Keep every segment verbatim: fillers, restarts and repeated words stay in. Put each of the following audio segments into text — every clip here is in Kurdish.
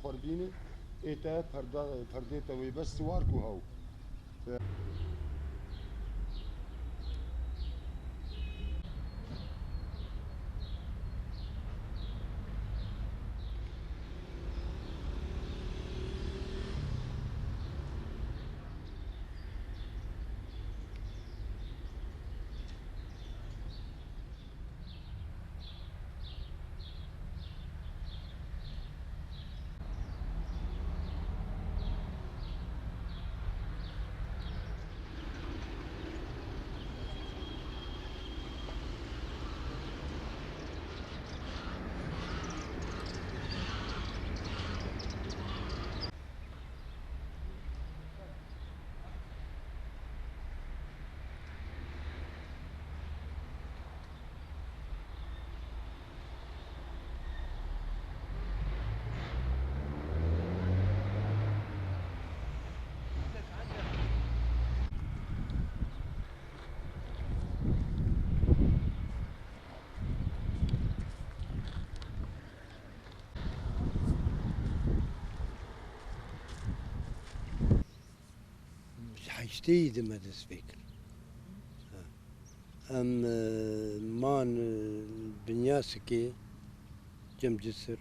Warbînê ê te perda, perdê te wê bes siwar ku hew. Ji heştê yî de me dest pê kir. Ha. Em, e, man, e, Binyasikê, Cem Cisir.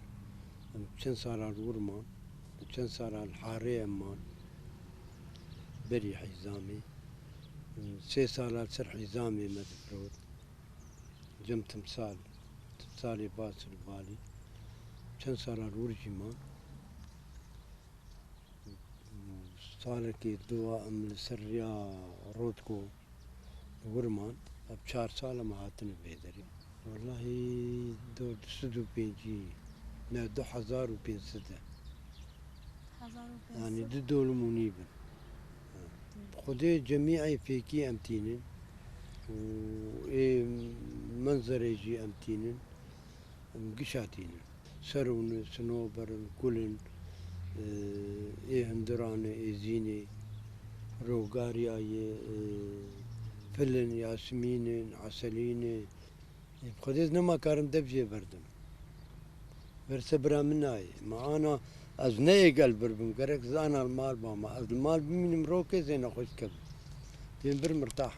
Em çend sala li wir man. Çend sala li Harê em man. Berî Hîzamê. Sê sala li ser Hîzamê me difirot. Cem Timsal, Timsalê Basil Balî. Çend sala li wir jî man. Salekê dua em li ser riya Rotko li wir man. Ev çar sal em hatine vê derê. Wellahî do du sed û pêncî, ne, du hezar û pênc sed e. Hezar û pênc sed. Yanî du dolim û nîv in. Xwedê cemî ê fêkî em tînin û ê menzerê jî em tînin, em gişa tînin. Serûn e, sinober in, kul in, e, ê hundiran e, êzînê, rogariyayê, e, fil in, yasmîn in, eselîn e. Ê, bi Xwedê ez nema karim dev jê berdim. Berse bira min nayê. Ma ana ez ne ê gel bir bim. Gerek ez ana li mal bama. Ez li mal bimînim rokê zê nexweş kevim. Tên bir mirtah.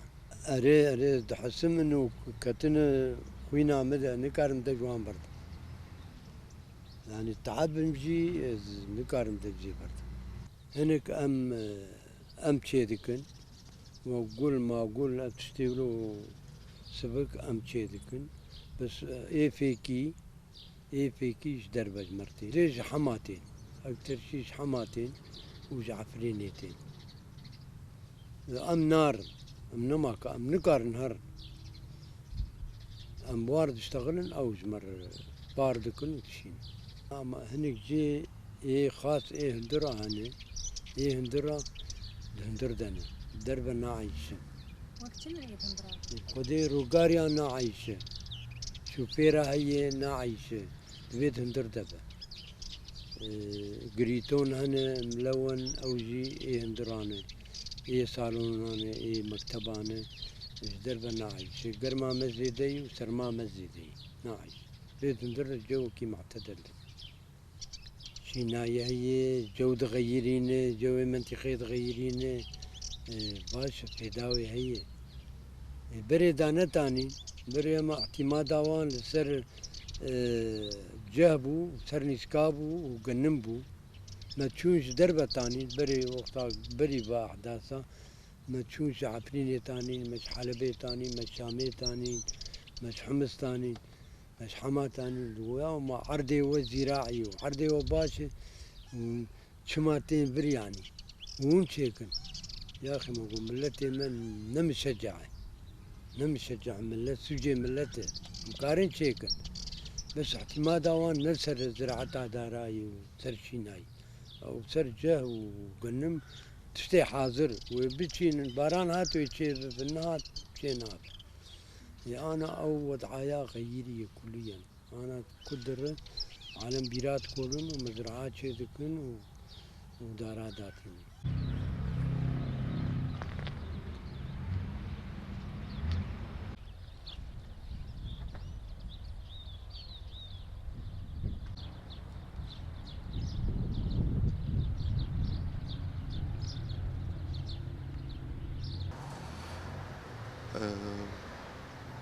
Erê, erê, ez dihesim min û ketine xwîna min de nikarim dev ji wan berdim. Yanî teebim jî ez nikarim dev jê berdim. Hinek em, em çê dikin. Wa gul ma gul, ev tiştê wilo sivik em çê dikin. Bes, ê fêkî, ê fêkî ji derve ji mir tê. Lê ji hema tên. Ektir jî ji hema tên û ji Efrînê tên. Em narin. Em nema ka, em nikarin herin. Em war diştexilin, ew ji me re par dikin û dişînin. Ama hinek jê ê xas ê hundura hene, ê hundura di hundur de ne. Derve naeyşin. Wek çi ne ê hundura? Xwedê rogariya naeyşe. Şofêra heye naeyşe. Divê di hundur de be. Ee, girîton hene, milewen, ew jî ê hundiran e. Ê salonan e, ê mekteban e. Ji derve naeyşe. Germa me zêde yî û serma me zêde yî. Naeyşe. Vê hundir cewekî mu'tedil. Şînayê heye, cew dixeyirîne, cewê mentîqeyê dixeyirîne. Ee, baş e, fêdawê heye. Ee, berê danetanî, berê hema îtîmada wan li ser, ee, ceh bû, ser nîska bû û genim bû. Me çûn ji derve tanî, berê wexta berî va ehdasa, me çûn ji Efrînê tanîn, me ji Helebê tanîn, me ji Şamê tanîn, me ji Himis tanîn, me ji Hema tanîn. Ya ma erdê we zîraî yo, erdê we baş e, û çima tên vir yanî? Û hûn çêkin. Yaxê me got, miletê me ne mişeca e. Ne mişeca e, milet sûcê milet e. Em karin çêkin. Bes îtîmada wan ne ser ziraeta darayî û ser şînayî. Ew ser ceh û genim tiştê hazir. Wê biçînin, baran hat wê çê bibe, nehat çê nabe. Ê ana ew wed'aya xeyirî ye kuliyen. Ana ku dire alem bîra dikolin û mezraa çê dikin û, û dara datînin. E,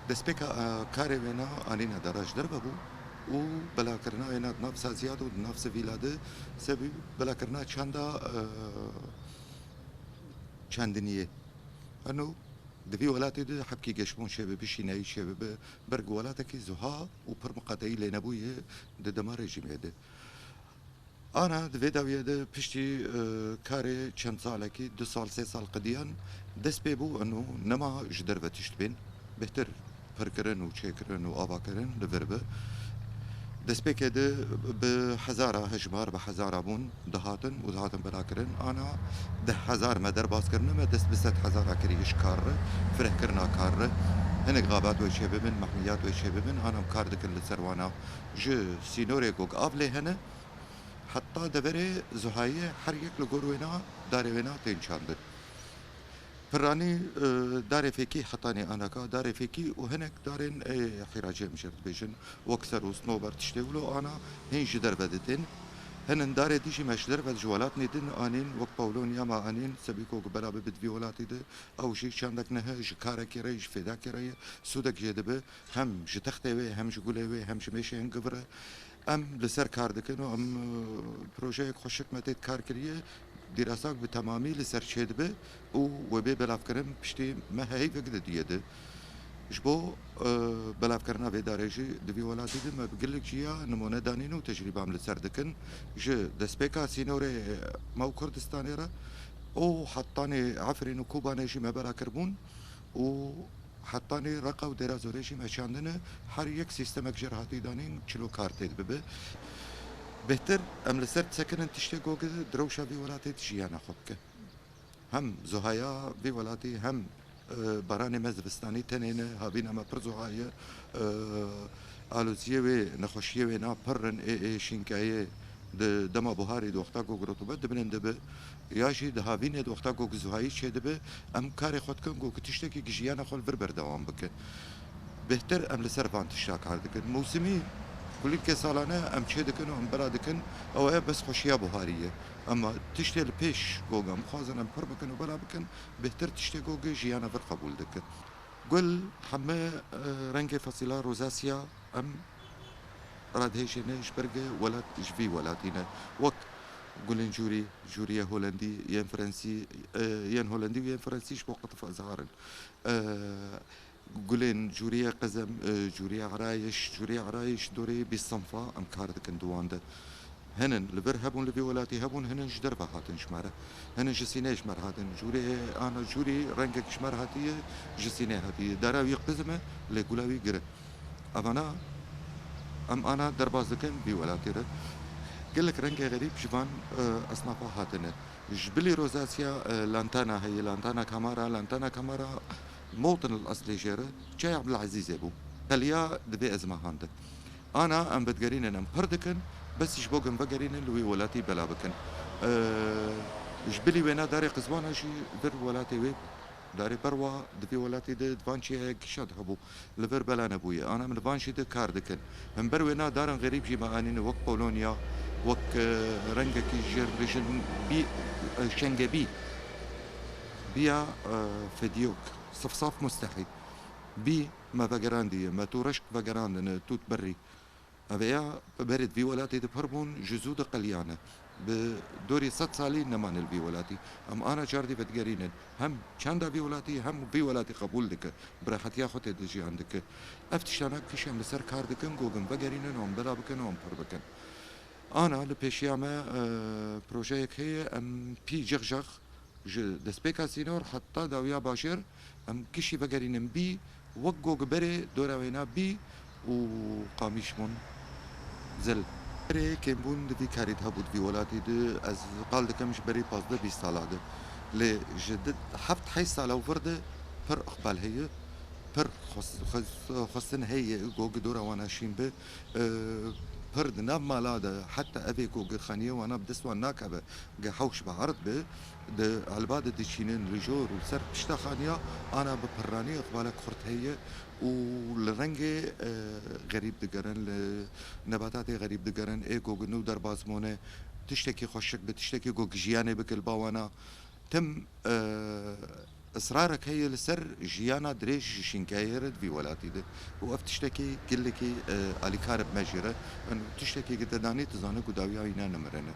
destpêka, e, karê wêna anîna dara ji derve bû û belakirina wêna di nav saziya de û di nav sivîla de sebî belakirina çanda, e, çandiniyê. Eno di vî welatê de hebkî geşbûn çêbibe, şînayî çêbibe, ber ku welatekî zuha û pir miqateyî lê nebûye di dema rejîmê de. Ana di vê dawiyê de piştî, e, karê çend salekî, du sal, sê sal qediyan dest pê bû, eno nema ji derve tişt bên. Bêhtir pirkirin û çêkirin û avakirin li vir bi. Destpêkê de bi hezara hejmar, bi hezara bûn dihatin û dihatin belakirin. Ana deh hezar me derbas kirine, me dest bi sed hezara kiriye ji kar re, firehkirina kar re. Hinek xabat wê çêbibin, mehmiyat wê çêbibin, ana em kar dikin li ser wana. Ji sînorê ku av lê hene, heta deverê Zuhayê her yek li gor wêna darê wêna tên çandin. Piranî, e, darê fêkî hetanî anaka, darê fêkî û hinek darên, e, hîracê em jê re dibêjin, wek ser û sinober tiştê wilo ana hîn ji derve didên. Hinin darê dî jî me ji derve ji welatnê din anîn, wek Polonya me anîn, sebî ku bela bibe di vî welatî de, ew jî çandek nihe ji karekê re, ji fêdakê re ye, sûdek jê dibe, hem ji textê wê, hem ji gulê wê, hem ji mêşeyên giv re. Em li ser kar dikin û em, e, projeyek xweşik me tê kar kiriye, dîrasek bi temamî li ser çêdibe û wê bê belavkirin piştî meha heyvek de diyê de. Ji bo, e, belavkirina vê darê jî di vî welatî de me bi gelek ciya nimûne danîn û tecrîba em li ser dikin. Ji destpêka sînorê me û Kurdistanê re û hetanê Efrîn û Kobanê jî me bela kiribûn û hetanî Reqa û Dêra Zorê jî me çandine, her yek sîstemek jê re hatî danîn, çilo kar tê dibibe. Bêhtir em li ser disekinin tiştê ku di rewşa vî welatê di jiyana xwe bike. Hem zuhaya vî welatî hem, e, baranê me zivistanî tenê ne, havîna me pir zuha ye. E, aloziyê wê, nexweşiyê wê na pir in, ê, ê şînkayê di dema buharî di wexta ku rutubet dibinin dibe. Ya jî di havînê di wexta ku zuhayî çêdibe, em karê xwe dikin ku tiştekî jiyana xwe li vir berdewam bike. Bêhtir em li ser van tişta kar dikin. Mûsimî kulîlkê salane em çê dikin û em bela dikin, ew e bes xweşiya buharî ye. Ema tiştê li pêş ku em xwazin em pir bikin û bela bikin, bêhtir tiştê ku jiyana vir qebûl dikin. Gul heme, e, rengê fesîla rozasiya em radihêjê ne ji ber ku welat ji vî welatî ne. Wek gulên cûrî, cûriye holendî, yên frensî, e, yên holendî û yên frensî ji bo qetif ezhar in. E, gulên cûriye qezem, e, cûriye erayîş, cûriye erayîş dorê bîst sinfa em kar dikin di wan de. Hinin li vir hebûn, li vî welatî hebûn, hinin ji derve hatin ji me re. Hinin ji Sînê ji me re hatin. Cûrê ana cûrî rengek ji me re hatiye, ji Sînê hatiye. Dara wî qizim e, lê gula wî gir e. Evana em ana derbas dikin vî welatî re. Gelek rengê xerîb ji van, e, esnafa hatine. Ji bilî rozasiya, e, lantana heye, lantana kamara, lantana kamara motin li eslê jê re çaya Ebdulezîzê bû. Qeliya di vê ezmahan de. Ana em vedigerînin, em pir dikin, bes ji bo ku em vegerînin li wî welatî bela bikin. Ee, ji bilî wêna darê qizwana jî vir welatê wê, darê berwa di vî welatî de di van çiyayê gişa de hebû, li vir bela nebûye. Ana em li van jî de kar dikin. Hember wêna daran xerîb jî me anîne wek Polonya, wek, e, rengekî jê re bijin bî, e, şengebî. Biya, e, fediyok, sifsaf mustehî. Bî me vegerandiye, me tu reşk vegerandine, tu berî. Ev ya berê di vî welatê de pir bûn, ji zû de qeliyane. Bi dorî sed salî nemane li vî welatî. Em ana çardî vedigerînin. Hem çanda vî welatî, hem vî welatî qebûl dike. Bi rehetiya xwe tê de jiyan dike. Ev tiştana kişî em li ser kar dikin, ku em vegerînin, em bela bikin, em pir bikin. Ana li pêşiya me, e, projeyek heye, em pî cixjax, ji destpêka sînor heta dawiya bajêr, em kişî vegerînin bî, wek gog berê dora wêna bî û qamîş bûn zil. Berê kêmbûn di vî karî de hebû di vî welatî de, ez qal dikim ji berî pazdeh bîst sala de. Lê ji di heft heyş sala û vir de pir iqbal heye, pir xwes-, xwes-, xwestin heye gog dora wana şîn be. Ee, pir di nav mala de, heta evê ku girxaniyê wana bi dest wan nakeve, ge hewş bi erd be, di elba de diçînin li jor û ser pişta xaniya, ana bi pirranî iqbalek xurt heye û li rengê, e, xerîb digerin, li nebatatê xerîb digerin, ê ku nû derbas bûne, tiştekî xweşik bi, tiştekî ku jiyanê bike li ba wana. Tim, e, Israrek heye li ser jiyana dirêj ji şînkeyê re di vî welatî de. Û ev tiştekî gelekî, e, alîkar e bi me jî re. Yanî tiştekî ki te danî, tu zanî ku dawiya wî ne nimirin e.